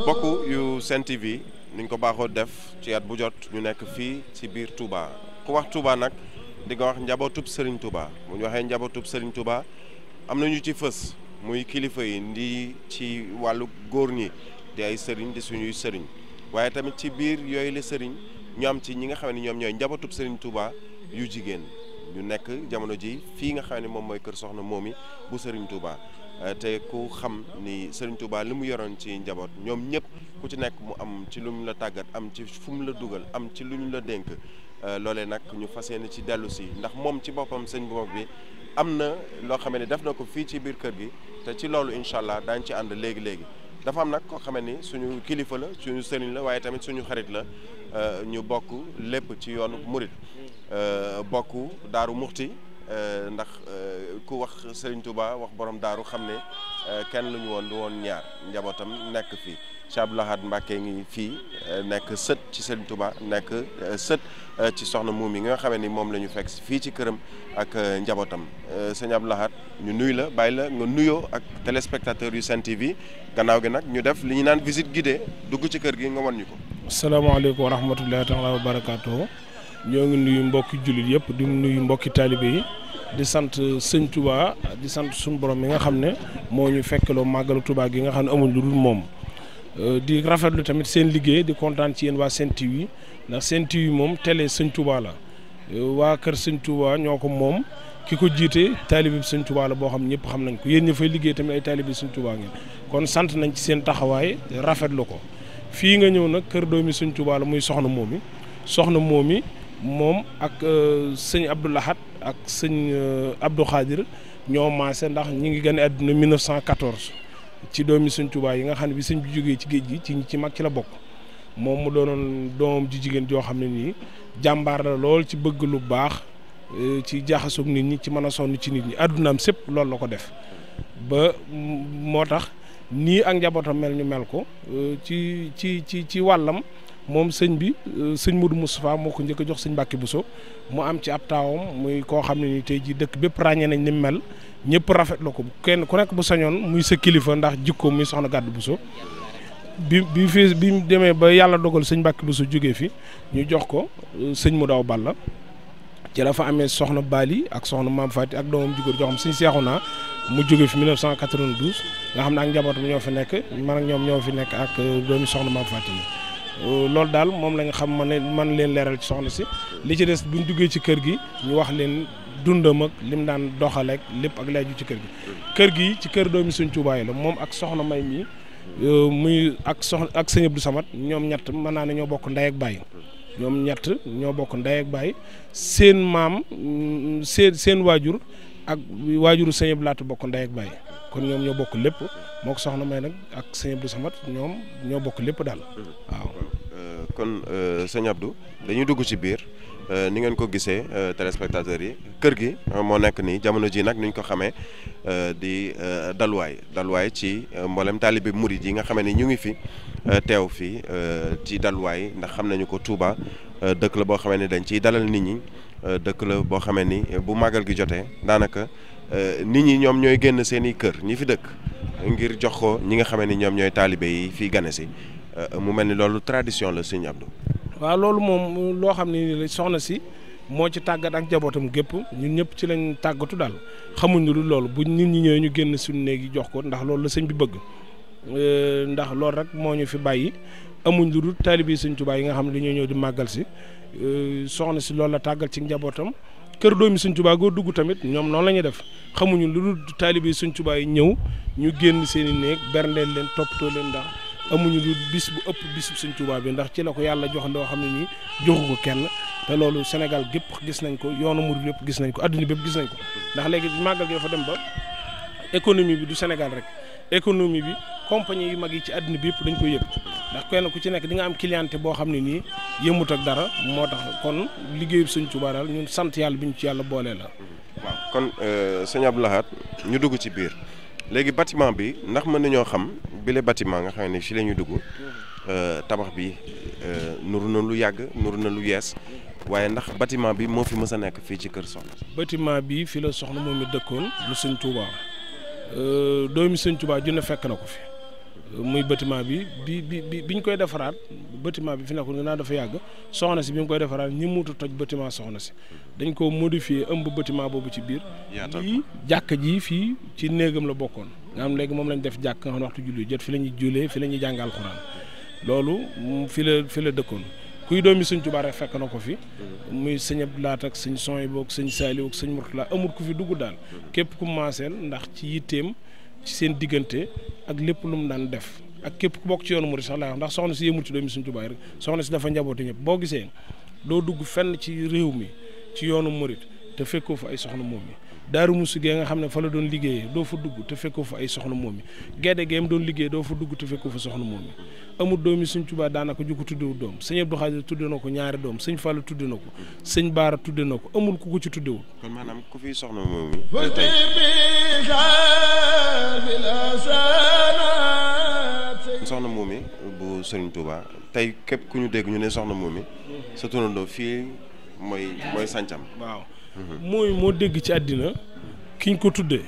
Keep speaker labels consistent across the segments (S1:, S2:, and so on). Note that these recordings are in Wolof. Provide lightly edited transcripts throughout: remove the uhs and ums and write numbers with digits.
S1: mbokk yu Sen TV niñ ko baaxoo def ci at bu jot ñu nekk fii ci biir Touba ku wax Touba nag di nga wax njabootub Serigne Touba bu ñu waxee njabootub Serigne Touba am na ñu ci fës muy kilifa yi ndi ci wàllu góor ñi di ay sëriñ di suñuy sëriñ waaye tamit ci biir yooyu la sëriñ ñu am ci ñi nga xam ne ñoom ñooy njabootub Serigne Touba yu jigéen ñu nekk jamono ji fii nga xam ne moom mooy kër Soxna Momy bu Serigne Touba te ku xam ni Serigne Touba li mu yoroon ci njaboot ñoom ñëpp ku ci nekk mu am ci lu mu la tàggat am ci fu mu la dugal am ci lu ñu la dénk loolee nag ñu fas yéene ci dellu si ndax moom ci boppam sëñ bu mag bi am na loo xam ne def na ko fii ci biir kër gi te ci loolu incha allah daañu ci ànd léegi-léegi dafa am nag koo xam ni suñu kilifa la suñu sëriñ la waaye tamit suñu xarit la ñu bokk lépp ci yoonu murit bokk Daaru Muxti ndax ku wax Serigne Touba wax borom daaru xam ne kenn lu ñu woon du woon ñaar njabootam nekk fii Cheikh Abdou Lahad Mbacké ngi fii nekk sët ci Serigne Touba nekk sët ci Soxna Momy nga xam ni moom la ñu fekk fii ci këram ak njabootam sëñ Abdou Lahad ñu nuyu la bàyyi la nga nuyoo ak téléspectateurs yu Sen TV gannaaw gi nag ñu def li ñu naan visite guidée dugg ci kër gi nga wan ñu ko.
S2: asalaamaaleykum wa rahmatullahi taala wa barakaatuh. ñoo ngi nuyu mbokki jullit yëpp di nuyu mbokki taalibe yi di sant sëñ Touba di sant suñu borom mi nga xam ne moo ñu fekkeloo màggalu Touba gi nga xam ne amuñ lu dul moom di rafetlu tamit seen liggéey di kontaan ci yéen waa Sen TV ndax Sen TV moom télé sëñ Touba la waa kër sëñ Touba ñoo ko moom ki ko jiite taalibe bi sëñ Touba la boo xam ñëpp xam nañ ko yéen ñi fay liggéey tamit ay taalibe sëñ Touba ngeen kon sant nañ ci seen taxawaay rafetlu ko fii nga ñëw nag kër doomi sëñ Touba la muy Soxna Momy Soxna Momy moom ak sëñ Abdou Lahad ak sëñ Abdou Khadir ñoo maase ndax ñi ngi gane àdduna 1914 ci doomi sëñ Touba yi nga xam ne bi sëñ bi jógee ci géej gi ci mag ci la bokk moom mu doonoon doomam ji jigéen joo xam ne nii jàmbaar la lool ci bëgg lu baax ci jaxasoog nit ñi ci mën a sonn ci nit ñi àddunaam sépp loolu la ko def ba moo tax nii ak njabootam mel ñu mel ko ci wàllam moom sëñ bi sëñ Modou Moustapha moo ko njëkk a jox sëñ Mbacke Bousso mu am ci ab taawam muy koo xam ne ni tey jii dëkk bépp ràññee nañ ni mu mel ñëpp rafetlu ko kenn ku nekk bu sañoon muy sa kilifa ndax jikko muy soxna Gàddu Bousso bi mu demee ba yàlla dogal sëñ Mbacke Bousso jógee fi ñu jox ko sëñ Modaw Balla ci la fa amee soxna Bali ak soxna Maam Fati ak doomam jigéen joo xam sëñ Seexuna mu jógee fi 1992 nga xam ne ak njabootam ñoo fi nekk man ak ñoom ñoo fi nekk ak doomi soxna Maam Fati loolu daal moom la nga xam man leen leeral ci soxna si li ci des buñ duggee ci kër gi ñu wax leen dundam ak lim daan doxaleeg lépp ak laaju ci kër gi ci kër doomi sëñ Touba yi la moom ak soxna May mi muy ak sëñ Abdou Samad ñoom ñett mën naa ne ñoo bokk ndey ak baay ñoom ñett ñoo bokk ndey ak baay seen maam seen waajur ak waajuru sëñ Abdou Lahat bokk ndey ak baay kon ñoom ñoo bokk lépp moo ko soxna May nag ak sëñ Abdou Samad ñoom ñoo bokk lépp daal waaw.
S1: kon sëñ Abdou dañuy dugg ci biir ni ngeen ko gisee téléspectateurs yi kër gi moo nekk nii jamono ji nag ni ñu ko xamee di dalwaay ci mboolem taalibe murid yi nga xamee ni ñu ngi fi teew fii ci dalwaay ndax xam nañu ko Touba dëkk la boo xamee ni dañ ciy dalal nit ñi dëkk la boo xamee ni bu màggal gi jotee daanaka nit ñi ñoom ñooy génn seen i kër ñi fi dëkk ngir jox ko ñi nga xamee ni ñoom ñooy taalibe yi fii gane si mu mel ni loolu tradition la sëñ Abdou.
S2: waaw loolu moom loo xam ne soxna si moo ci tàggat ak jabootam gépp ñun ñëpp ci lañ tàggatu daal xamuñ lu dul loolu bu nit ñi ñëwee ñu génn suñu néeg yi jox ko ndax loolu la sëñ bi bëgg ndax loolu rek moo ñu fi bàyyi amuñ lu dul taalibe sëñ Tuubaa yi nga xam ne dañoo ñëw di màggal si soxna si loolu la tàggal ci njabootam kër doomi sëñ Tuubaa goo dugg tamit ñoom noonu la ñuy def xamuñu lu dul taalibe sëñ Tuubaa yi ñëw ñu génn seen i néeg berndeel leen toppatoo leen ndax amuñu lu bis bu ëpp bisu sëñ Tuubaa bi ndax ci la ko yàlla jox loo xam ne nii joxu ko kenn te loolu Sénégal gépp gis nañ ko yoonu murid yëpp gis nañ ko adduna bépp gis nañ ko ndax léegi màggal gi dafa dem ba économie bi du Sénégal rek économie bi compagnie yu mag yi ci adduna bi yëpp dañ koy yëg ndax kenn ku ci nekk di nga am clientèle boo xam ne nii yëmut ak dara moo tax kon liggéeyu Sëñ Tuubaa daal ñun sant yàlla bi ñu ci yàlla boolee la.
S1: waaw kon sëñ Abdou Lahad ñu dugg ci biir léegi bâtiment bi ndax mën nañoo xam bile bâtiment nga xam ne fii la ñuy dugg tabax bi nuru na lu yàgg nuru na lu yees waaye ndax bâtiment bi moo fi mës a nekk fii ci kër Soxna.
S2: bâtiment bi fi la soxna moom mi dëkkoon lu Sëñ Tuubaa doomi Sëñ Tuubaa junne fekk na ko fi. muy bâtiment biñ koy defaraat bâtiment bi fi nekkoon naa dafa yàgg soxna si bi mu koy defaraat ñi muutu toj bâtiment soxna si dañ ko modifier ëmb bâtiment boobu ci biir lii jàkk ji fii ci néegam la bokkoon nga xam léegi moom lañ def jàkk nga xam ne waxtu julli jot fi la ñuy jullee fi la ñuy jàngal Alxuraan loolu fi la dëkkoon kuy doomi Sëñ Tuubaa rek fekk na ko fi muy sëñ Abdou Lahad ak sëñ Sohaybu ak sëñ Saaliw ak sëñ Murtala amul ku fi dugg daal képp ku maaseel ndax ci yitteem ci seen diggante ak lépp lu mu daan def ak képp ku bokk ci yoonu murid sax laa wax ndax soxna si yëmul ci doomi Sëñ Tuubaa rek soxna si dafa njaboote ñëpp boo gisee doo dugg fenn ci réew mi ci yoonu murid te fekkoo fa ay soxna moom mi Daaru Musi gee nga xam ne fa la doon liggéeyee doo fa dugg te fekkoo fa ay soxna moom mi Gédé geem doon liggéey doo fa dugg te fekkoo fa soxna moom mi amul doomi Sëñ Tuubaa daanaka ju ko tuddewul doom sëñ Abdou Khadre tudde na ko ñaari doom sëñ Fallu tudde na ko sëñ Baara tudde na ko amul ku ko ci tuddewul
S1: kon maanaam ku fi soxna moom mi tey soxna moom mi bu Sëriñ Tuubaa tey képp ku ñu dégg ñu ne soxna moom mi sa turandoo fii mooy sancam
S2: waaw mooy moo dégg ci àddina kiñ ko tuddee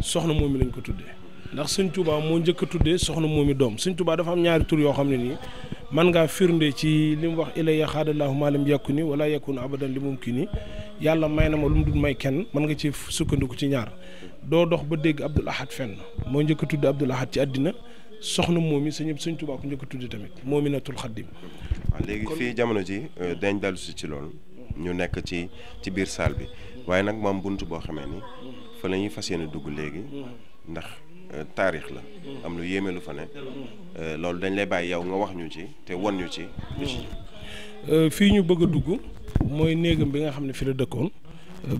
S2: soxna moom mi lañ ko tuddee ndax Sëñ Tuubaa moo njëkk a tuddee soxna moom mi doom Sëñ Tuubaa dafa am ñaari tur yoo xam ne nii man ngaa firnde ci li mu wax ilayya xaadalaahu maa lam yakku ni wala yakun abadan li mumkin ni yàlla may na ma lu mu dul may kenn mën nga ci sukkandiku ci ñaar doo dox ba dégg Abdul Ahad fenn moo njëkk a tudd Abdul Ahad ci àddina soxna moom mi Sëñ Tuubaa ko njëkk a tudd tamit Moominatul Xaddim.
S1: waaw léegi fii jamono ji dañ dellu si ci loolu ñu nekk ci biir salle bi waaye nag moom bunt boo xamee ni fa la ñuy fas yéene dugg léegi ndax taarix la am lu yéeme lu fa ne loolu dañ lay bàyyi yow nga wax ñu ci te won ñu ci
S2: fii ñu bëgg a dugg mooy néegam bi nga xam ne fi la dëkkoon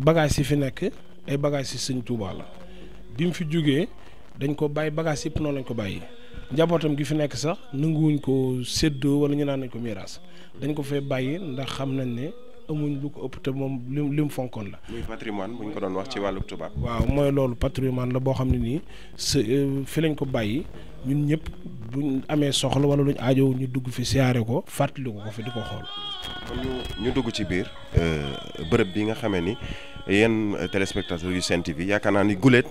S2: bagage yi fi nekk ay bagage yi Sëñ Tuubaa la bi mu fi jógee dañ ko bàyyi bagage yëpp noonu lañ ko bàyyi njabootam gi fi nekk sax nanguwuñ ko séddoo wala ñu naan nañ ko miiras dañ ko fee bàyyi ndax xam nañ ne amuñ lu ko ëpp te moom li mu fonkoon la.
S1: muy patrimoine bu ñu ko doon wax ci wàllu tubaab.
S2: waaw mooy loolu patrimoine la boo xam ne nii fi lañ ko bàyyi ñun ñëpp buñ amee soxla wala luñ aajow ñu dugg fi siyaare ko fàttali ko fi di ko xool.
S1: kon ñu dugg ci biir bërëb bi nga xamee ni yéen téléspectateurs yu Sen TV yaakaar naa ni guléet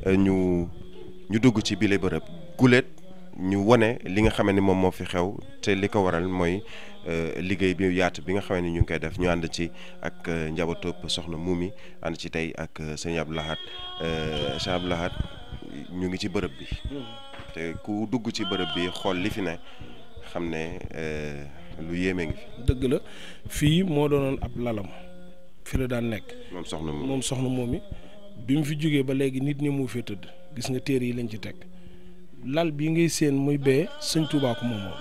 S1: ñu dugg ci bile bërëb guléet ñu wane li nga xamee ni moom moo fi xew te li ko waral mooy. liggéey bi yaatu bi nga xam ne ñu ngi koy def ñu ànd ci ak njabootu soxna Momy ànd ci tey ak sëñ Abdou Lahad sëñ Abdou Lahad ñu ngi ci bërëb bi te ku dugg ci bërëb bi xool li fi ne xam ne lu yéeme ngi fi.
S2: dëgg la fii moo doonoon ab lalam fi la daan nekk.
S1: moom
S2: soxna Momy bi mu fi jógee ba léegi nit ñi mu fee tëdd gis nga téere yi lañ ci teg lal bi ngay séen muy bee Sëñ Tuubaa ko moomoon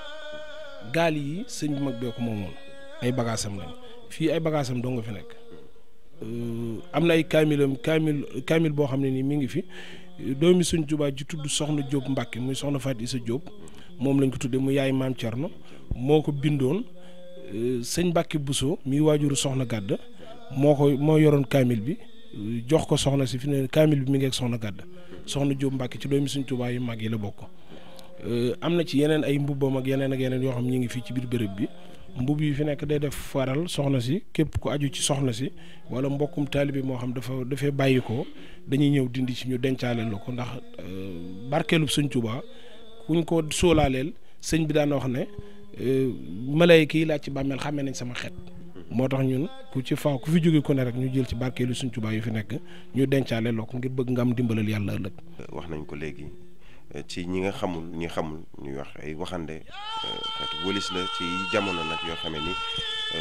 S2: gaal yi sëñ bi mag bee ko moomoon ay bagaasam lañ fii ay bagaasam doo nga fi nekk am na ay kaamil boo xam ne nii mi ngi fi doomi Sëñ Tuubaa ji tudd soxna Jóob Mbàkke muy soxna Faat Isa Jóob moom lañ ko tuddee mu yaay maam Cerno moo ko bindoon sëñ Mbàkke Buso mi waajuru soxna Gàdda moo yoroon kaamil bi jox ko soxna si fi ne kaamil bi mi ngi ak soxna Gàdda soxna Jóob Mbàkke ci doomi Sëñ Tuubaa yu mag yi la bokk. am na ci yeneen ay mbubbam ak yeneen yoo xam ñi ngi fii ci biir béréb bi mbubb yi fi nekk day def faral soxna si képp ku aju ci soxna si wala mbokkum taalibe moo xam dafay bàyyi ko dañuy ñëw dindi ci ñu dencaaleel la ko ndax barkeelub Sëñ Tuubaa kuñ ko sóolaaleel sëñ bi daan wax ne malayka yi laaj ci bàmmeel xàmmee nañ sama xet moo tax ñun ku fi jóge ko ne rek ñu jël ci barkeelu Sëñ Tuubaa yu fi nekk ñu dencaaleel la ko ngir bëgg nga am dimbalal yàlla ëllëg.
S1: wax nañ ko léegi. ci ñi xamul ñuy wax ay waxande xeetu wëlis la ci jamono nag yoo xamee ni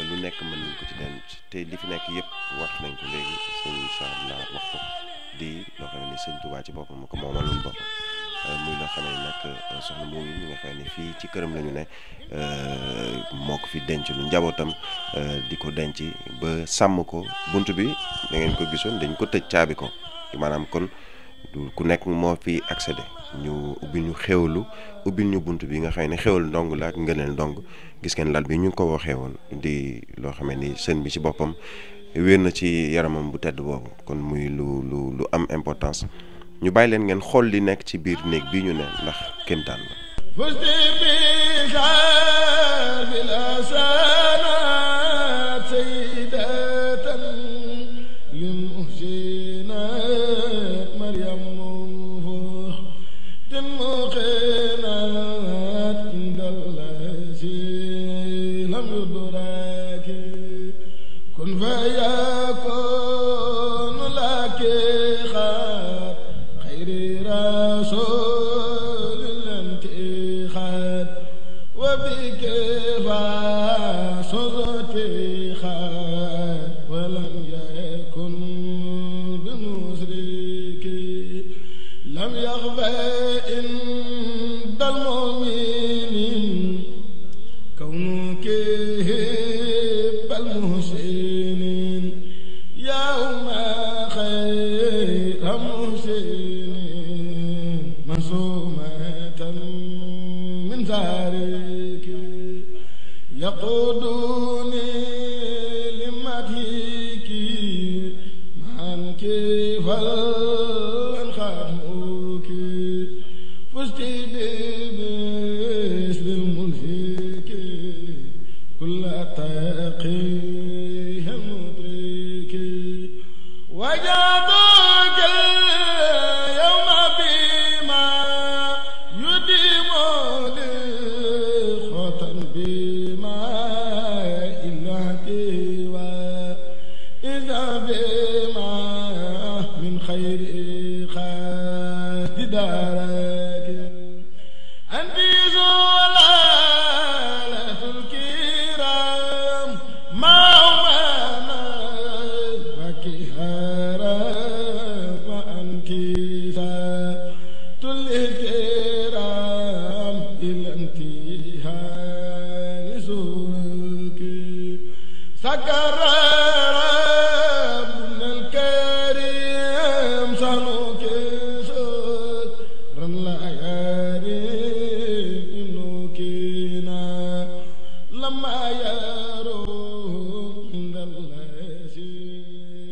S1: lu nekk mën nañ ko ci denc te li fi nekk yëpp wax nañ ko léegi sëñ Abdou Lahad wax ko di loo xam ne Sëñ Tuubaa ci boppam ko moomaloon boppam muy loo xam ne nag soxna Momy ñi nga xam ne fii ci këram la ñu ne moo ko fi denc lu njabootam di ko denc ba sàmm ko bunt bi da ngeen ko gisoon dañ ko tëj caabi ko maanaam kon ku nekk moo fi accédé ñu ubbil ñu xewlu ubbil ñu bunt bi nga xam ne xewal ndong la ak ngëneel ndong gis ngeen lal bi ñu ko waxee woon di loo xam ne ni sëñ bi ci boppam wér na ci yaramam bu tedd boobu kon muy lu am importance ñu bàyyi leen ngeen xool li nekk ci biir néeg bi ñu ne ndax kéemtaan la.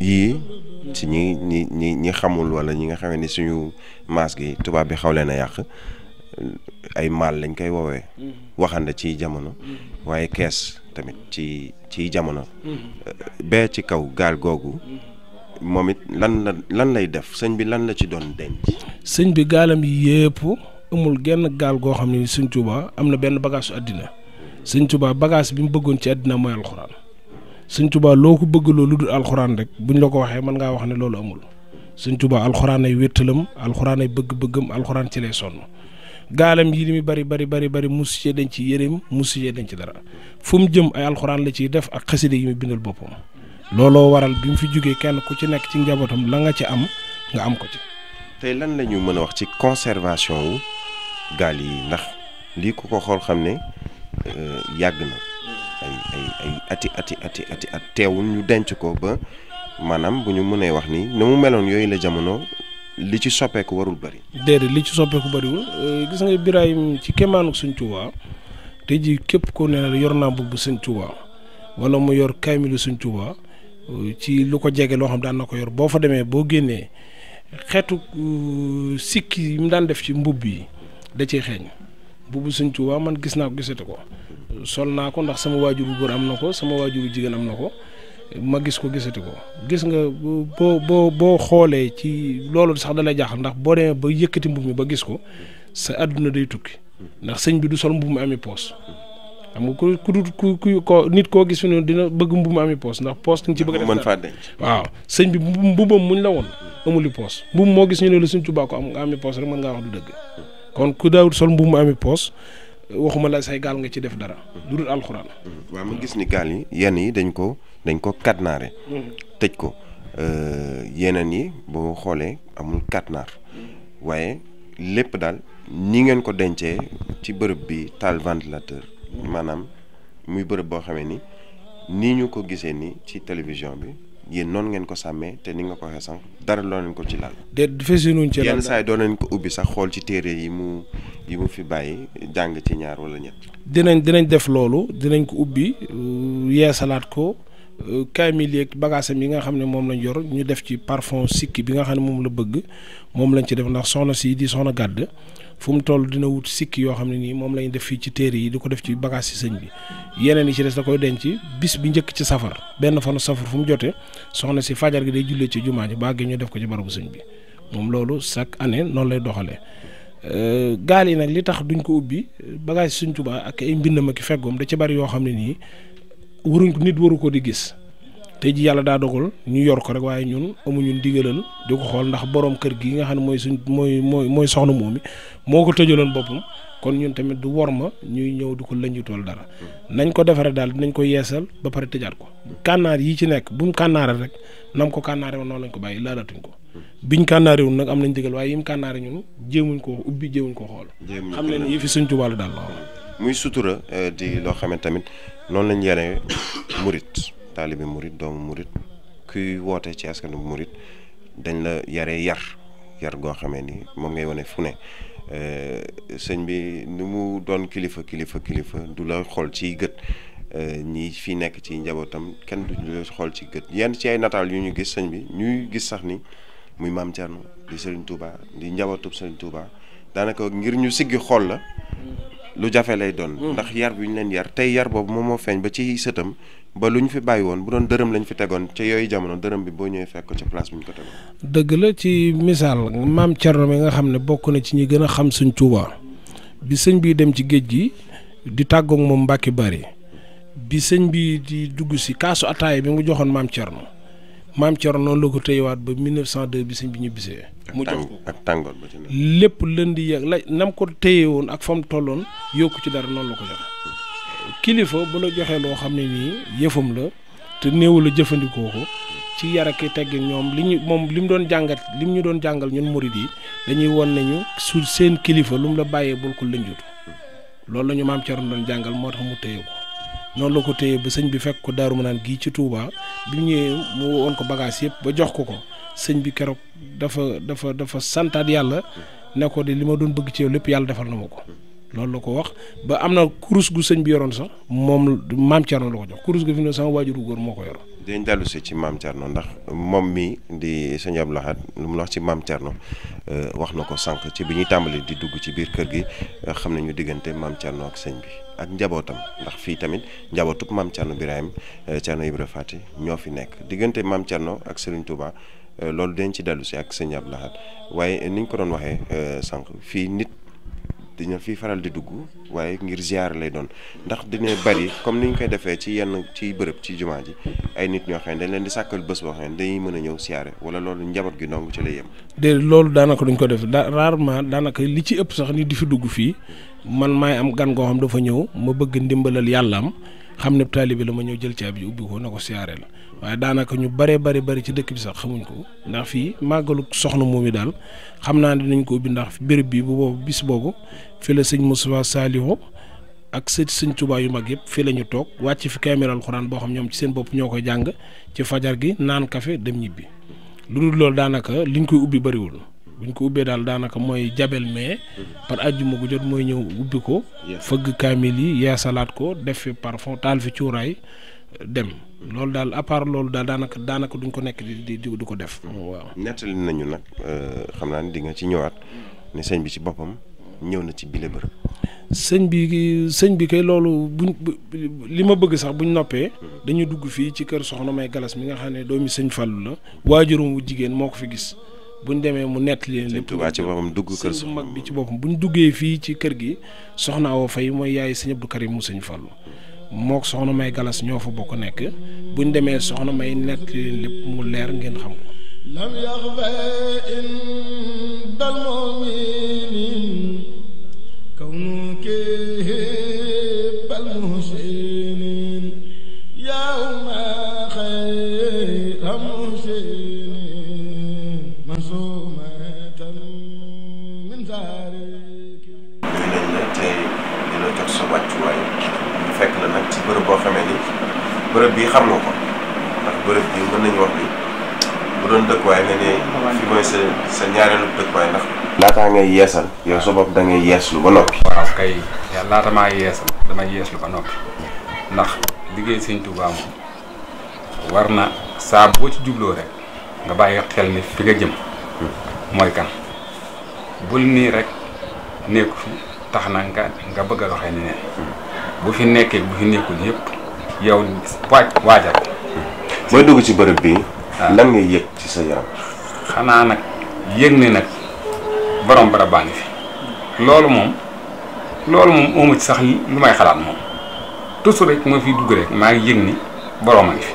S1: yii ci ñi xamul wala ñi nga xamee ni suñu maas gi tubaab bi xaw leen a yàq ay maal lañ koy woowee waxande ci jamono waaye kees tamit ci jamono bee ci kaw gaal googu moom it lan lay def sëñ bi lan la ci doon denc.
S2: sëñ bi gaalam yi yëpp amul genn gaal goo xam ne sëñ Tuubaa am na benn bagage su àddina sëñ Tuubaa bagage bi mu bëggoon ci àddina mooy alxuraan sëñ Tuubaa loo ko bëgg loolu dul alxuraan rek buñ la ko waxee mën ngaa wax ne loolu amul sëñ Tuubaa alxuraan ay wéttalam alxuraan ay bëgg-bëggam alxuraan ci lay sonn gaalam yi li muy bari musu cee denc ci yéreem musu cee denc ci dara fu mu jëm ay alxuraan la ciy def ak xaside yi muy bindal boppam looloo waral bi mu fi jógee kenn ku ci nekk ci njabootam la nga ci am nga am ko ci.
S1: tey lan la ñu mën a wax ci conservation wu gaal yi ndax lii ku ko xool xam ne yàgg na ay ati at teewul ñu denc ko ba maanaam bu ñu mënee wax ni ne mu meloon yooyu la jamono li ci soppeeku warul bari.
S2: déedéet li ci soppeeku bariwul gis nga Birahim ci kéemaanu Sëñ Tuubaa te ji képp ko ne yor naa mbubb Sëñ Tuubaa wala mu yor kaamilu Sëñ Tuubaa ci lu ko jege loo xam daan na ko yor boo fa demee boo génnee xeetu sikki yi mu daan def ci mbubb yi da ciy xeeñ mbubb Sëñ Tuubaa man gis naa ko gisati ko sol naa ko ndax sama waajuru góor am na ko sama waajuru jigéen am na ko ma gis ko gisati ko gis nga boo xoolee ci loolu sax da lay jaaxal ndax boo demee ba yëkkati mbubb mi ba gis ko sa àdduna day tukki ndax sëñ bi du sol mbubb mu ami poos xam nga ku nit koo gis fi noonu dina bëgg mbubb mu ami poos ndax poos nga ci bëgg a def
S1: mën faa denc.
S2: waaw sëñ bi mbubbam muñ la woon amuli poos mbubb moo gis ñu ne la Sëñ Tuubaa ko am nga ami poos rek mën ngaa wax du dëgg kon ku daawut sol mbubb mu ami poos waxuma la say gaal nga ci def dara lu dul alxuraan.
S1: waaw ma gis ni gaal yi yenn yi dañ ko katnaare tëj ko yeneen yi boo xoolee amul katnaar waaye lépp daal ni ngeen ko dencee ci bërëb bi taal ventilateur maanaam muy bërëb boo xamee ni nii ñu ko gisee ni ci télévision bi yéen noonu ngeen ko sàmmee te ni nga ko waxee sànq dara loo leen ko ci laal.
S2: déet fesinuñ ci
S1: yenn saa yi doon nañ ko ubbi sax xool ci téere yi mu fi bàyyi jàng ci ñaar wala ñett.
S2: dinañ def loolu dinañ ko ubbi yeesalaat ko kaamil yeeg bagaasam yi nga xam ne moom lañ yor ñu def ci parfum sikki bi nga xam ne moom la bëgg moom lañ ci def ndax soxna si di soxna gàdd fu mu toll dina wut sikki yoo xam ne nii moom lañ def fii ci téere yi di ko def ci bagage ci sëñ bi yeneen yi ci des da koy denc bis bi njëkk ci safar benn fanu safar fu mu jotee soxna si fajar gi day jullee ci jumaa ji bàggee ñu def ko ci barabu sëñ bi moom loolu chaque année noonu lay doxalee gaal yi nag li tax duñ ko ubbi bagage Sëñ Tuubaa ak ay mbindam ak feggoom da ci bari yoo xam ne nii nit waru ko di gis tey ji yàlla daa dogal ñu yor ko rek waaye ñun amuñu ndigalal di ko xool ndax borom kër gi nga xam ne mooy soxna moomi moo ko tëjaloon boppam kon ñun tamit du wor ma ñuy ñëw di ko lënjutool dara nañ ko defaree daal dinañ ko yeesal ba pare tëjaat ko kànnaar yi ci nekk bu mu kànnaare rek nam ko kànnaare woon noonu lañ ko bàyyi laalatuñ ko biñ kànnaarewul nag am nañ digal waaye yim kànnaare ñun jéemuñ ko ubbi jéemuñ ko xool xam ne yi fi Sëñ Tuubaa la daal
S1: muy sutura di loo xam ne tamit noonu lañ yare murit taalibe murit doomu murit kuy woote ci askanu murit dañ la yaree yar goo xamee ni moom ngay wane fu ne sëñ bi ni mu doon kilifa du la xool ci gët ñi fi nekk ci njabootam kenn du la xool ci gët yenn ci ay nataal yu ñu gis sëñ bi ñuy gis sax ni muy Maam Thierno di Serigne Touba di njabootub Serigne Touba daanaka ngir ñu siggi xool la lu jafe lay doon. ndax yar bi ñu leen yar tey yar boobu moom moo feeñ ba ci sëtam ba lu ñu fi bàyyi woon bu doon dërëm lañ fi tegoon ca yooyu jamono dërëm bi boo ñëwee fekk ko ca place bu ñu ko tegoon.
S2: dëgg la ci misaal Maam Thierno mi nga xam ne bokk na ci ñi gën a xam Sëñ Touba bi sëñ bi dem ci géej gi di tàggoog moom Mbàkke Bari bi sëñ bi di dugg si kaasu ataaya bi mu joxoon Maam Thierno noonu la ko téyewaat ba 1902 bi sëñ bi ñu bisee mu jox ko
S1: ak tàngoor ba ci
S2: lépp lënd yàgg la nam ko téye woon ak fa mu tolloon yokku ci dara noonu la ko joxe kilifa bu la joxee loo xam ne nii yëfam la te néew la jëfandikoo ko ci yar ak teggin ñoom li mu doon jàngat li mu ñu doon jàngal ñun murid yi dañuy won nañu su seen kilifa lu mu la bàyyee bul ko lënjutu loolu la ñu Maam Thierno doon jàngal moo tax mu téye ko noonu la ko téye ba sëñ bi fekk ko Daaru Manaan gii ci Touba bi mu ñëwee mu woon ko bagage yëpp ba jox ko sëñ bi keroog dafa santaat yàlla ne ko de li ma doon bëgg ci yow lépp yàlla defal na ma ko loolu la ko wax ba am na kurus gu sëñ bi yoroon sax moom Maam Thierno la ko jox kurus gu fi ne sama waajuru góor moo ko yor.
S1: dañ dellu si ci Maam Thierno ndax moom mi di sëñ Abdou Lahad lu mu wax ci Maam Thierno wax na ko sànq ci bi ñuy tàmbali di dugg ci biir kër gi xam nañu diggante Maam Thierno ak sëñ bi ak njabootam ndax fii tamit njabootub Maam Thierno Birahim Thierno Ibra Fati ñoo fi nekk diggante Maam Thierno ak Serigne Touba loolu dañ ci dellu si ak sëñ Abdou Lahad waaye ni ñu ko doon waxee sànq fii nit dina fi faral di dugg waaye ngir ziar lay doon ndax dina bari comme ni ñu koy defee ci yenn ci bërëb ci jumaa ji ay nit ñoo xam ne dañ leen di sàkkal bés boo xam ne dañuy mën a ñëw siyaare wala loolu njaboot gi dong ci lay yem.
S2: de loolu daanaka duñ ko def rarement daanaka li ci ëpp sax nit di fi dugg fii man maay am gan goo xam dafa ñëw ma bëgg ndimbalal yàlla am xam ne taalibe la ma ñëw jël caabi ubbi ko na ko siyaare la waaye daanaka ñu bari ci dëkk bi sax xamuñ ko ndax fii màggalu soxna moom yi daal xam naa ne dinañ ko ubbi ndax béréb bi bu boobu bis boobu fi la sëñ Moustapha Saliou ak sëñ Touba yu mag yëpp fii la ñu toog wàcc fi kaamil alxuraan boo xam ñoom ci seen bopp ñoo koy jàng ci fajar gi naan café dem ñibbi lu dul loolu daanaka liñ koy ubbi bariwul buñ ko ubbee daal daanaka mooy jabel mais par àjjuma gu jot mooy ñëw ubbi ko fëgg kaamil yi yeesalaat ko def fi parfum taal fi cuuraay dem loolu daal à part loolu daal daanaka duñ ko nekk di ko def. waaw
S1: nettali nañu nag xam naa ne di nga ci ñëwaat ne sëñ bi ci boppam ñëw na ci bile bërëb.
S2: sëñ bi kay loolu li ma bëgg sax buñ noppee dañu dugg fii ci kër Soxna May Galas mi nga xam ne doomi sëñ Fallu la waajuram wu jigéen moo ko fi gis buñ demee mu nettali leen lépp.
S1: Tuubaa ci boppam dugg kër
S2: sëñ mag bi ci boppam buñ duggee fii ci kër gi Soxna Awa Fay mooy yaay sëñ Abdou Karim mu sëñ Fallu mook Soxna May Galas ñoo fa bokk nekk buñ demee Soxna May nettali leen lépp mu leer ngeen xam ko. lam yaxfa indal mu'minin kawnuki bal muhsinin yawma xayra muhsinin masumatan min zariki ñuy nañ la tey di la jox sa wàccuwaay fekk la nag ci bërëb boo xamee ni bërëb bii xam nga ko
S1: ndax bërëb bi mën nañu wax ni bu doon dëkkuwaay nga ne fi mooy sa ñaareelu dëkkuwaay ndax. laataa ngay yeesal yow sa bopp da ngay yeeslu ba noppi.
S3: waaw kay laata maa yeesal damay yeeslu ba noppi ndax liggéey Sëñ Tuubaa moom war na saa boo ci jubloo rek nga bàyyi xel ni fi nga jëm mooy kan bul nii rek nekku fi tax na nga bëgg a doxee ni neen bu fi nekkee bu fi nekkul yëpp yow waajal.
S1: booy dugg ci bërëb bi lan ngay yëg ci sa yaram.
S3: xanaa nag yëg ni nag borom barab baa ngi fi loolu moom amu ci sax lu may xalaat moom toujours rek ma fiy dugg rek maa ngi yëg ni borom a ngi fi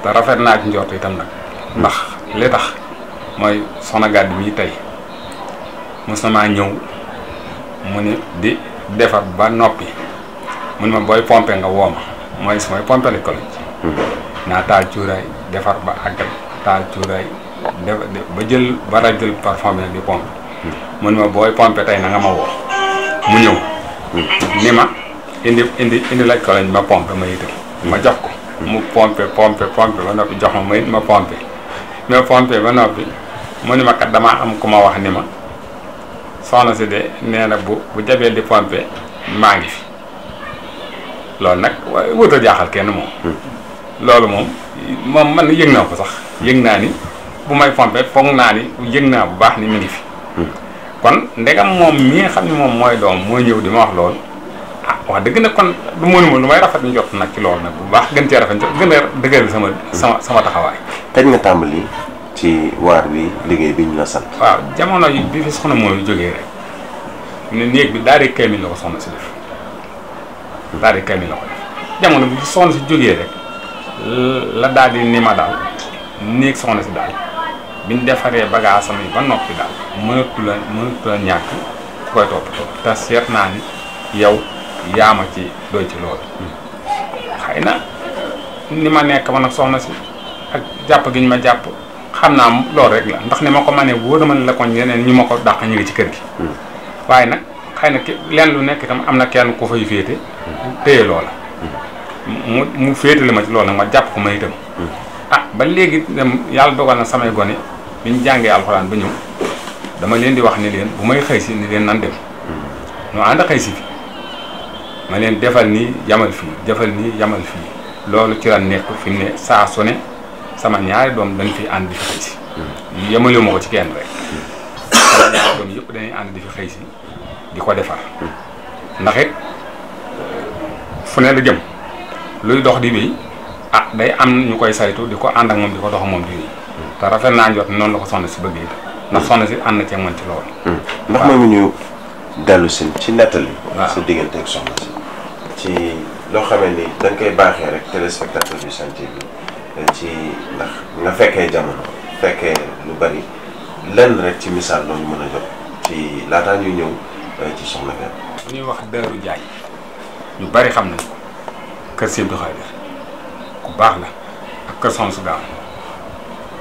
S3: te rafet naa ci njort itam nag ndax li tax mooy soxna Gàddi mii tey mos na maa ñëw mu ni di defar ba noppi mu ne ma booy pompe nga woo ma mooy pompe li collège naa taal cuuraay defar ba àggal taal cuuraay ba jël jël parfum di pompe mu ne ma booy pompe tey na nga ma woo mu ñëw ni ma indi laaj collège ma pompe ma itam ma jox ko mu pompe ba noppi jox ma pompe ba noppi mu ni ma kat damaa am ku ma wax ni ma soxna si de nee na bu jabeel di pompe maa ngi fi loolu nag wut a jaaxal kenn moom loolu moom man yëg naa ko sax yëg naa ni bu may pompe foog naa ni yëg naa bu baax ni mi ngi fi kon ndegam moom mi nga xam ne moom mooy doom mooy ñëw di ma wax loolu wax dëgg nag kon du mënuma lu may rafet njort nag ci loolu nag bu baax gën cee rafet njort gën a dëgëral sama taxawaay.
S1: kañ nga tàmbali ci waar bi liggéey bi ñu la sant.
S3: waaw jamono yi bi fi soxna mooy jógee rek ne néeg bi daal di kaamil la ko soxna si def daal di kaamil la ko def jamono bi fi soxna si jógee rek la daal di ni ma daal néeg soxna si daal biñ defaree bagaasam yi ba noppi daal mënatu la ñàkk ku koy toppatoo te seet naa ni yow yaa ma ci doy ci loolu xëy na ni ma nekk man ak soxna si ak jàpp gi ñu ma jàpp xam naa loolu rek la ndax ni ma ko mënee wóor na ma la ko ñeneen ñu ma ko dàq ñu ngi ci kër gi waaye nag xëy na leen lu nekk itam am na kenn ku fay féete téye loola mu féetale ma ci loolu nag ma jàpp ko ma itam ba léegi dem yàlla dogal na samay gone bi ñu jàngee alxuraan ba ñëw dama leen di wax ni leen bu may xëy si ni leen nan dem ñu ànd xëy si fi ma leen defal nii yamal fii defal nii yamal fii loolu ci la nekk fi mu ne saa su ne sama ñaari doom dañ fi ànd di fi xëy si yemalewu ma ko ci kenn rek sama ñaari doom yëpp dañuy ànd di fi xëy si di ko defar ndax it fu ne la jëm luy dox di wéy day am ñu koy saytu di ko ànd ak moom di ko dox moom di wéy te rafet naa jot noonu la ko soxna si bëggee ndax soxna si ànd na ceeg man ci loolu
S1: ndax moomu ñu dellu si ci nettali sa diggante ak soxna si ci loo xamee ni dañ koy baaxee rek téléspectateur du Sen TV bi ci ndax nga fekkee jamono fekkee lu bari lenn rek ci misaal loolu mën a jot ci laataa ñuy ñëw ci soxna Gàddi.
S3: bu ñuy wax Daaru Jaay ñu bari xam nañ ko kër Sëñ Abdou Khadre ku baax la ak kër Soxna Sugaan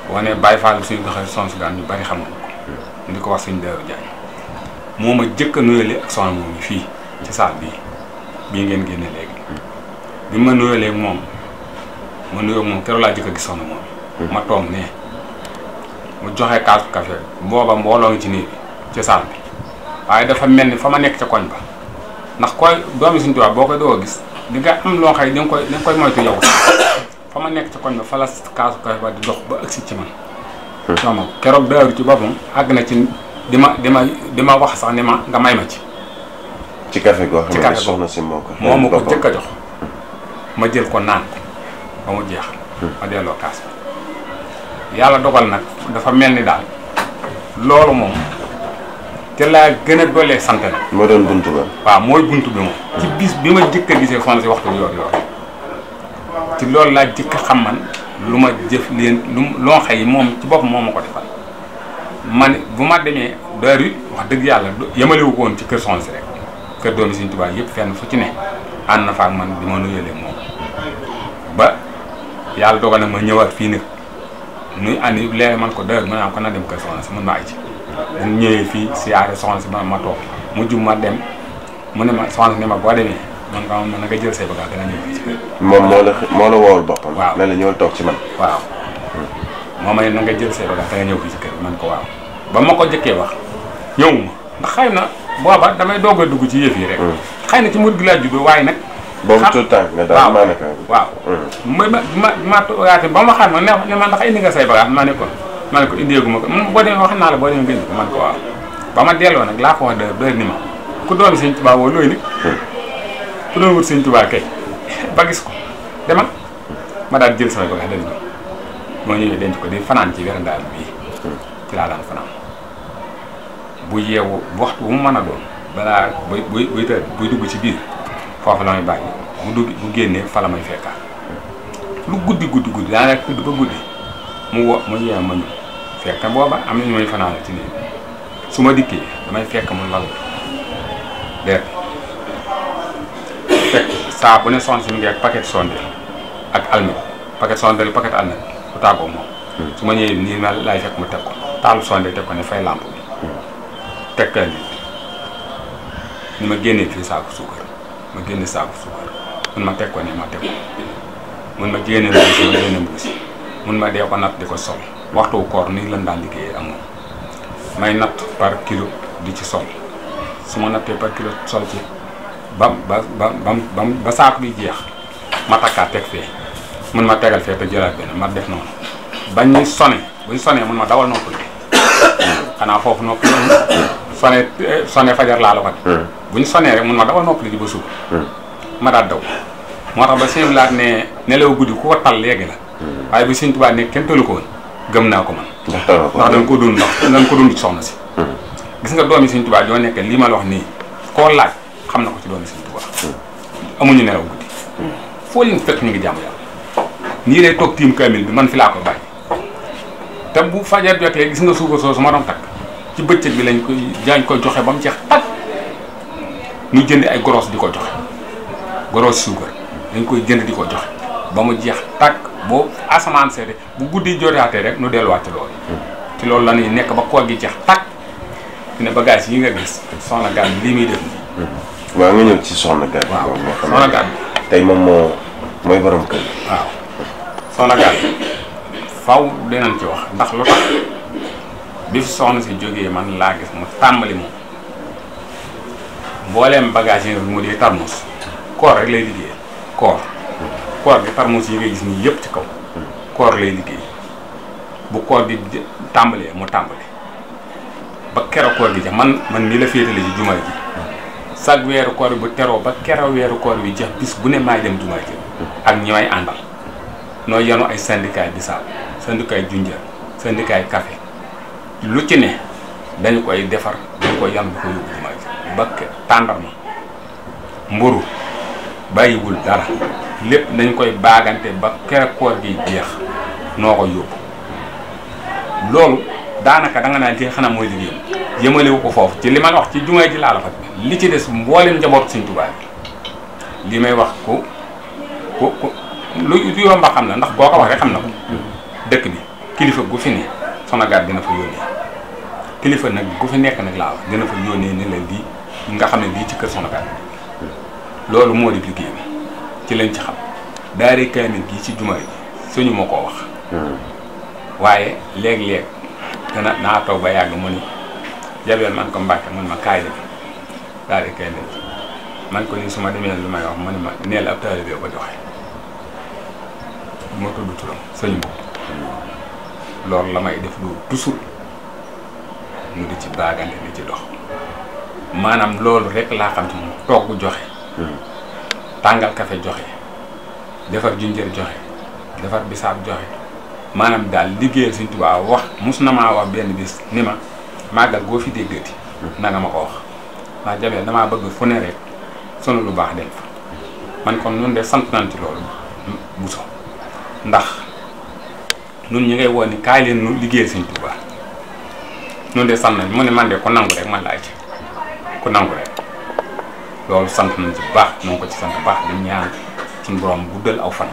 S3: boo nee Baye Fall Sëñ Abdou Khadre Soxna Sugaan ñu bari xam nañ ko ñu di ko wax Sëñ Daaru Jaay moo ma jëkk a nuyale ak soxna moom fii ci saal bii ngeen génne léegi bi ma nuyalee moom ma nuyoo moom keroog laa jëkk a gis soxna moom ma toog ne mu joxe kaasu café booba mbooloo ngi ci néeg bi ci saal bi waaye dafa mel ni fa ma nekk ca koñ ba ndax koy doomi Sëñ Tuubaa boo koy doo gis di nga am loo xëy da nga koy moytu yow fa ma nekk ca koñ ba fa la kaasu café ba di dox ba agsi ci man soxna keroog daaru ci boppam àgg na ci di ma wax sax ni ma nga may ma ci
S1: café goo xam ne soxna si moo
S3: ma ko jëkk a jox ma jël ko naan ko ba mu jeex ma delloo kaas bi yàlla dogal nag dafa mel ni daal loolu moom te laa gën a doolee sant na
S1: moo doon buntu ba
S3: waaw mooy buntu bi moom ci bis bi ma jëkk a gisee soxna si waxtu yoor ci loolu laa jëkk a xam man lu ma jëf leen loo xëy moom ci bopp moo ma ko defal man bu ma demee daaru wax dëgg yàlla yemalewu ko woon ci kër soxna si rek kër doomi Sëñ Tuubaa yëpp fenn fu ci ne ànd na fa ak man di ma nuyalee moom ba yàlla dogal na ma ñëwaat fii nag nuy àndi léegi man ko daaru ma naa ko na dem kër soxna si mën ma ay ci dañ ñëwee fii siyaare soxna si ma toog mujj ma dem mu ne ma soxna si ne ma boo demee man nga na nga jël say bagage dana ñëw fii ci kër.
S1: moom moo la woowal boppam.
S3: waaw
S1: ne la ñëwal toog ci man.
S3: waaw. moom na nga jël say bagage dana ñëw fii ci kër man ko waaw. ba ma ko jëkkee wax ñëwuma ndax xëy na booba damay doog a dugg ci yëf yi rek. xëy na ci murid gi laa juddoo waaye nag.
S1: boobu tout temps nga daal maa nekk.
S3: waaw ma yaatu ba ma xam ne man ndax indi nga say bagage ma ne ko indeeguma ko boo demee wax naa la boo demee nga indi ko man ko waaw. ba ma delloo nag laa ko wax dër ni ma ku doomi Sëñ Tuubaa woo looy nit ku doon wut Sëñ Tuubaa kay ba gis ko demal ma daal jël samay bagage denc ko moo ñëwee denc ko di fanaan ci werandaal bii ci laa daan fanaan bu yeewu waxtu bu mu mën a doon balaa buy dugg ci biir foofu la may bàyyi bu génnee fa la may fekkaat lu guddi daanaka tudd ba guddi mu yeew ma ñëw fekk booba am na ñu may fanaan ci nii su ma dikkee damay fekk mu lal leer fekk saa bu ne sonde si mu ngi ak paquet sondeel ak almet paquet sondeel paquet almet bu tàggoo moom su ma ñëwee nii ma laay fekk mu teg ko taalu sondeel teg ko ne fay lampe bi teg ka ni ma génnee fii saako suukar ma génne saako suukar mun ma teg ko ne ma teg ko mun ma génne mbuusi mun ma dee ko natt di ko sol waxtu koor nii lan daan liggéeyee ak moom may natt par kilo di ci sol su ma nattee par kilo sol ci ba saako bi jeex ma takkaat teg fee mun ma tegal fee te jëlaat benn ma def noonu bañ ñu buñ sonee mun ma dawal noppali xanaa foofu noppali sonee fajar laa la ko buñ sonee rek mun ma dawal noppali di ba suba ma daal daw moo tax ba sëñ laat ne nelaw guddi ku ko tal léegi la waaye bu Sëñ Tuubaa ne kenn tëlu ko woon gëm naa ko man ndax dañ ko dund ci soxna si gis nga doomi Sëñ Tuubaa joo nekk lii ma la wax nii koo laaj xam na ko ci doomi Sëñ Tuubaa amuñu nelaw guddi foo leen fekk ñu ngi jàmm yàlla nii lay toog tiim kaamil bi man fi laa ko bàyyi te bu fajar jotee gis nga suukar soosu ma doon takk ci bëccëg bi lañ koy joxe ba mu jeex takk ñu jënd ay goros di ko joxe goros suukar dañ koy jënd di ko joxe ba mu jeex takk boo asamaan seede bu guddi jotaatee rek nu delluwaat ci loolu ci loolu la ñuy nekk ba koor gi jeex takk fi ne bagage yi nga gis soxna Gane lii muy def nii.
S1: waaw nga ñëw ci soxna Gane.
S3: waaw soxna Gane
S1: tey moom mooy borom kër.
S3: waaw soxna Gane faw dinañ ci wax ndax lu tax bi fi soxna si jógee man laa gis mu tàmbali moom mbooleem bagage yi mu di tarmus koor rek lay liggéey koor gi tarmus yi nga gis nii yëpp ci kaw koor lay liggéey bu koor gi tàmbalee mu tàmbali ba keroog koor gi jeex man mii la féetale ci jumaa ji chaque weeru koor bu teroo ba keroog weeru koor bi jeex bis bu ne maay dem jumaa ji ak ñi may àndal noo yenu ay syndicat bisaab syndicat junjër syndicat café lu ci ne dañu koy defar dañu koy yan bu ko yóbbu jumaa ji ba tàndarma mburu bàyyiwul dara lépp dañ koy baagante ba keroog koor gi jeex noo ko yóbbu loolu daanaka da nga naan ci xanaa mooy liggéeyam yëmalewu ko foofu ci li ma wax ci jumaa ji laa la fa li ci des mboolem njaboot Sëñ Tuubaa li may wax ku lu yomba xam na ndax boo ko wax rek xam na ko dëkk bi kilifa gu fi ne Soxna Gane dina fa yónnee kilifa nag gu fi nekk nag laa wax dina fa yónnee ne la lii nga xam ne lii ci kër Soxna Gane loolu moo di liggéey bi ci lañ ci xam daari kaamil gi ci jumaa ji suñu ma koo wax waaye léeg-léeg naa toog ba yàgg mu ni jabeel man ko Mbàkke man ma kaay dem daari kaamil man ko ni su ma demee lu may wax mu ne ma neel ab taalibe ko joxe moo tudd turam sëñ bopp loolu la may def lu toujours ñu di ci baagante di ci dox maanaam loolu rek laa xam ci moom togg joxe tàngal kafe joxe defar junjër joxe defar bisaab joxe maanaam daal liggéeyal Sëñ Tuubaa wax mus na maa wax benn bis ni ma màggal goo fi déggati na nga ma ko wax ndax jabeel damaa bëgg fu ne rek sunu lu baax dem fa man kon nun de sant nañ ci loolu buso ndax nun ñi ngay woon ni kaay leen nu liggéeyal Sëñ Tuubaa nun de sant nañ mu ne man de ku nangu rek man laay ci ku nangu rek loolu sant nañ ci baax noo ko ci sant baax di ñaan suñu borom guddal aw fan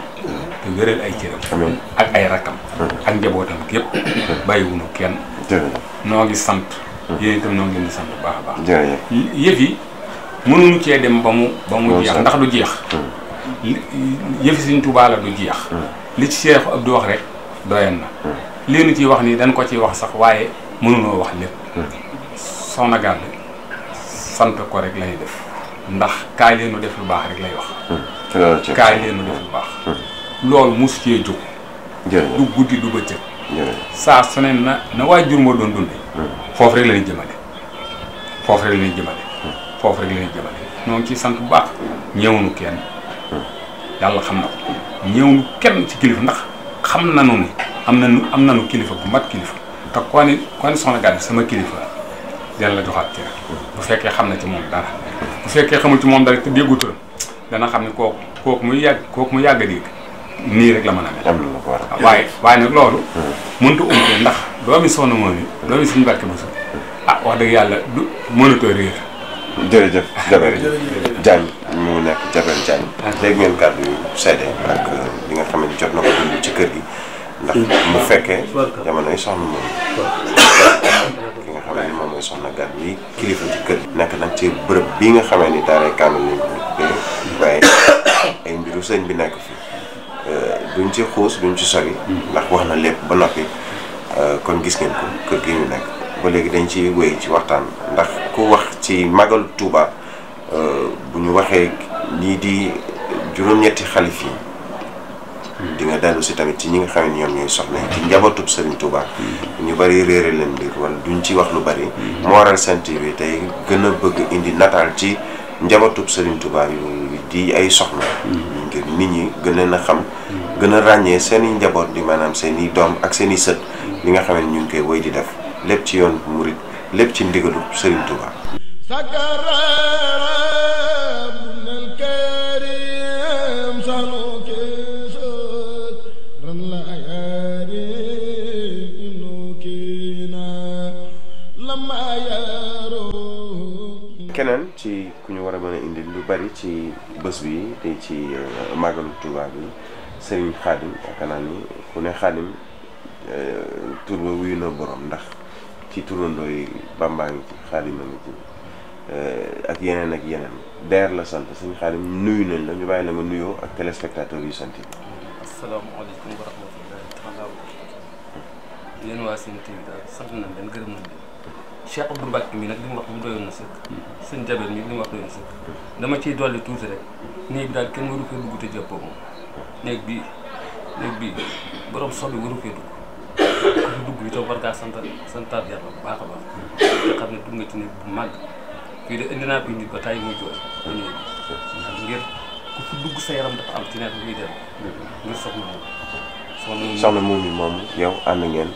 S3: te wéral ay cëram ak ay rakkam ak njabootam yëpp bàyyiwunu kenn noo ngi sant yéen itam noo ngi leen di sant bu baax a baax yëf yi mënuñu cee dem ba mu jeex ndax du jeex yëfi Sëriñ Tuubaa la du jeex li ci Cheikh Abdou wax rek doyen na lii nu ciy wax nii dañ ko ciy wax sax waaye mënunoo wax lépp soxna Galle sant ko rek lay def ndax kaay leenu def lu baax rek lay wax kaay leenu def lu baax loolu mosu cee jóg du guddi du bëccëg saa su ne na waajur moo doon dunde foofu rek la ñuy jëmale foofu rek la ñuy jëmale foofu rek la ñuy jëmale ñoo ngi ciy sant bu baax ñëwunu kenn yàlla xam na ko ñëwunu kenn ci kilifa ndax xam nanu ni am nanu kilifa bu mat kilifa te koo ni soxna Galle sama kilifa dina la joxaat cër bu fekkee xam na ci moom dara bu fekkee xamul ci moom dara te déggu turam dana xam ne kooku muy yàgg a dégg nii rek la mën a mel waaye nag loolu mënta umpee ndax doomi soxna moom yi doomi suñu barke bu wax dëgg yàlla du mënatoo réer
S1: jërëjëf Jabel Diagne mu nekk Jabel Diagne léegi ngeen kàddu yu seede ak li nga xam ne jot na ko dund ci kër gi ndax mu fekkee jamono yi soxna moom ki nga xam ne moom mooy soxna Galle yi kilifa ci kër gi nekk nag ci bërëb bii nga xamee ni daaray kaamil lañ ko waaye ay mbiru sëñ bi nekk fi duñ ci xuus duñ ci sori ndax wax na lépp ba noppi kon gis ngeen ko kër gi ñu nekk ba léegi dañ ci wéy ci waxtaan ndax ku wax ci Magalu Touba bu ñu waxee lii di juróom-ñetti xalif yi di nga dellu si tamit ci ñi nga xam ne ñoom ñooy soxna ci njabootub Serigne Touba ñu bari réere leen mbir wala duñ ci wax lu bari moo waral Sen TV tey gën a bëgg indi nataal ci njabootub Serigne Touba yu di ay soxna ngir nit ñi gën leen a xam gën a ràññee seen i njaboot di maanaam seen i doom ak seen i sët li nga xam ne ñu ngi koy woy di def lépp ci yoon murit lépp ci ndigalu Serigne Touba. keneen ci ku ñu war a mën a indi lu bari ci bés bi te ci Magalu Touba bi Serigne Khadim yaakaar naa ni ku ne Khadim tur ba wuyu na borom ndax ci turandoo yi Bamba ngi ci Khadim a ngi ci ak yeneen der la sant Serigne Khadim nuyu nañ la ñu bàyyi la nga nuyoo ak téléspectateurs yu sant bi.
S4: asalaamaaleykum wa rahmatullahi taala wa barakatuh yéen waa Sen TV daal sant nañ leen gërëm nañ leen Cheikh Abdou Mbacke mi nag li mu wax mu doyoon na sëkk sëñ Jabel mi li mu wax doyoon na sëkk dama ciy dolli tuuti rek néeg bi daal kenn waru fee dugg te jàppoo moom néeg bii borom sobi waru fee dugg ku fi dugg itam war ngaa santaat yàlla bu baax a baax te xam ne dugg nga ci néeg bu màgg fii de indi naa fi nit ba tàyyi muy jooy ba néeg bi ngir ku fi dugg sa yaram dafa am ci nekk muy dem ngir soxna
S1: moom yi moom yow ànd ngeen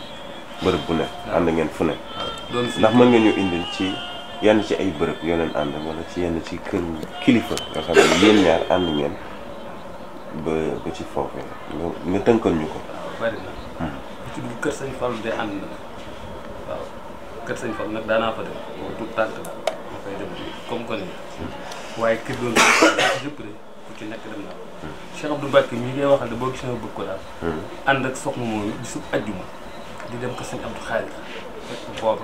S1: bërëb bu ne ànd ngeen fu ne ndax mën nga ñu indil ci yenn ci ay bërëb yoo leen ànd wala ci yenn ci kër kilifa yoo xam ne yéen ñaar ànd ngeen ba ci foofee nga tënkal ñu ko.
S4: bari na ku ci dugg kër Sëñ Fallu de ànd na waaw kër Sëñ Fallu nag daanaa fa dem boo du tànt la ma fay dem comme que ni waaye kër doon yëpp de ku ci nekk dem naa Cheikh Abdou Mbacke mi ngay waxal de boo gisee bëgg ko daal ànd ak soxna mooy bisu ajjuma di dem ko Sëñ Abdou Khadir fekk booba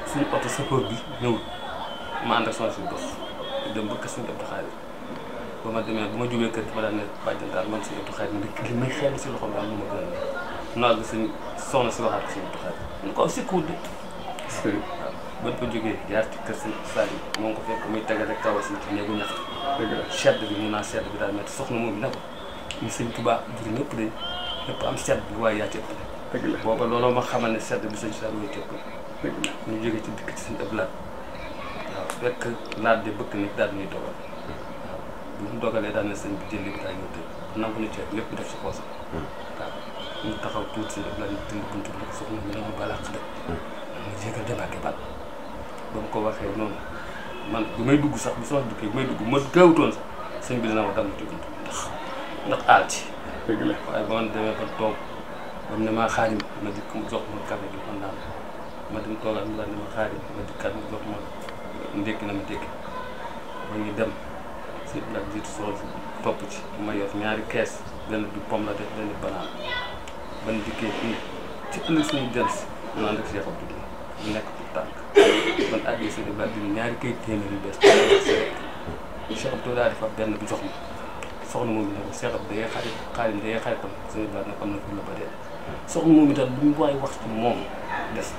S4: suñu oto sapeur bi ñëwul ma ànd ak son si dox di dem ba ko Sëñ Abdou Khadir ba ma demee ba ma jógee kër gi ma daan ne bàjjan daal man Sëñ Abdou Khadir li may xel si loxoom daal lu ma gën a noonu la sëñ soxna si waxaat Sëñ Abdou Khadir ñu ko sikkuwul de waaw ba fa jógee jaar ci kër Sëñ Saliou moo ngi ko fekk muy tegal rek tawa si ci néegu ñax sedd bi mun naa sedd bi daal metti soxna moom bi ne ko ñu Sëñ Tuubaa jur ñëpp de ñëpp am sedd bi waaye yaa ci ëpp booba looloo ma xamal ne sedd bi Sëñ Saliou yaa ci ëpp ñu jógee ci dikk ci Sëñ Abdou Lahad waaw fekk laat de bëkk nit daal ñuy dogal waaw bu mu dogalee daal ne sëñ bi jëli bi daal ñëw tëj nangu na ceeb lépp def si poosam waaw ñu taxaw tuuti Sëñ Abdou Lahad ñu dindi buntu bi soxna mi nag mu balaax de mu jégal débarqué bal ba mu ko waxee noonu man bi may dugg sax bi sama duggee bi may dugg ma gaawutoon sax sëñ bi dina ma dam ci buntu ndax aal ci waaye ba man demee ba toog ba mu ne maa Xaadim ma dikk mu jox ma café gi man naan ma dem toogaat mu daal ne ma Xaadim ma dikkaat mu jox ma ndékki na ma ndékki ba ñu dem si la jiitu sool si topp ci ma yor ñaari kees benn bi pomme la def benn banaan ban dikkee fii ci ëllëg suñu dellusi mu naan rek Cheikh Abdou mu nekk pour tànk man àggee seen i di ñaari kayit téeméer yu bees Cheikh Abdou daal di fa benn bu jox ma soxna moom ne ko Cheikh Abdou day xaalim day xaritam seen i nag am na fi la ba dee soxna moom itam lu ñu waay wax ci moom des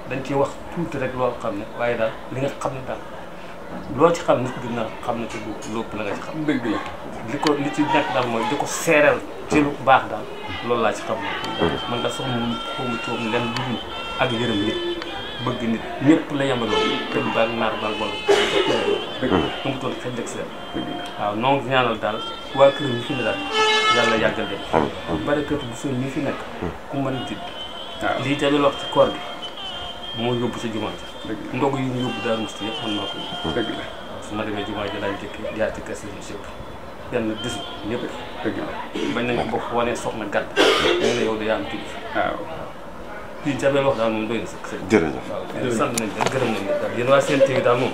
S4: dañ ciy wax tuuti rek loo xam ne waaye daal li nga xam ne daal loo ci xam nit dina xam ne ci lépp la nga ci xam dëgg la li ci nekk daal mooy di ko seereel ci lu baax daal loolu laa ci xam ne man daal soxna moom xawma coom len lu ak yërëm nit bëgg nit ñëpp la yemaloo tëb baal naar baal bon mu toon xëj dëgg seen waaw noonu ñaanal daal waa kër ñi fi ne daal yàlla yàggal dem barakatu bu soo ñi fi nekk ku mën a dit lii tamit wax ci koor gi moo yóbbu sa jumaa ji ndog yi ñu yóbbu daal musti yëpp mën naa ko dëgg la su ma demee jumaa ji laay jëkkee jaar ci kese yi sëpp benn dis ñëpp dëgg la bañ nañ ko bokk wane soxna gàdd ñu ne yow da yaa am tudd waaw lii tamit wax daal moom doy na sëkk sëkk jërëjëf waaw sant nañ leen gërëm nañ leen daal yéen waa Sen TV daal moom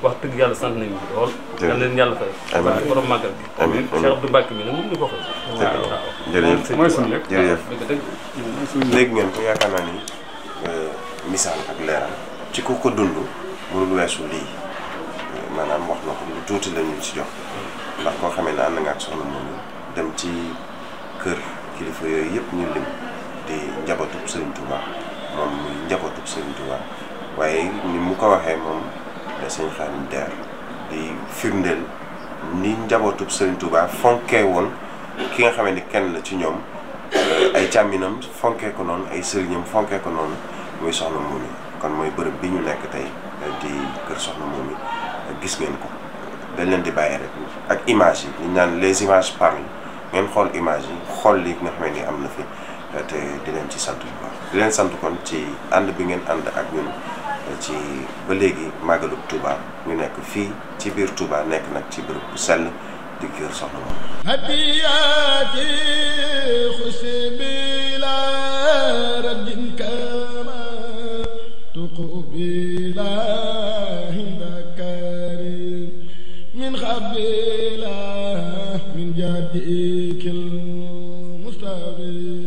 S4: wax dëgg yàlla sant nañ ñu lool yal leen yàlla fay barke borom màggal bi amiin Cheikh Abdou Mbacke bi nag moom ñu ko fay waaw jërëjëf mooy suñu lépp jërëjëf
S1: dégg ngeen ko yaakaar naa ni misaal ak leeral ci ku ko dund mënul weesu lii maanaam wax na ko lu tuuti la ñu ci jox ndax koo xamee ne ànd nga ak soxna moom dem ci kër kilifa yooyu yëpp ñu lim di njabootub Serigne Touba moom muy njabootub Serigne Touba waaye ni mu ko waxee moom da sëñ Xaadim Der di firndeel ni njabootub Serigne Touba fonkee woon ki nga xamee ni kenn la ci ñoom ay càmminam fonkee ko noonu ay sëriñam fonkee ko noonu muy soxna Momy kon mooy bërëb bi ñu nekk tey di kër soxna Momy gis ngeen ko dañ leen di bàyyi rek ak image yi ñu naan les images parlent ngeen xool image yi xool li nga xam ne am na fi te di leen ci sant bu baax di leen sant kon ci ànd bi ngeen ànd ak ñun ci ba léegi màggalub Touba ñu nekk fii ci biir Touba nekk nag ci bërëb bu sell di kër soxna
S5: من جادك المستقيم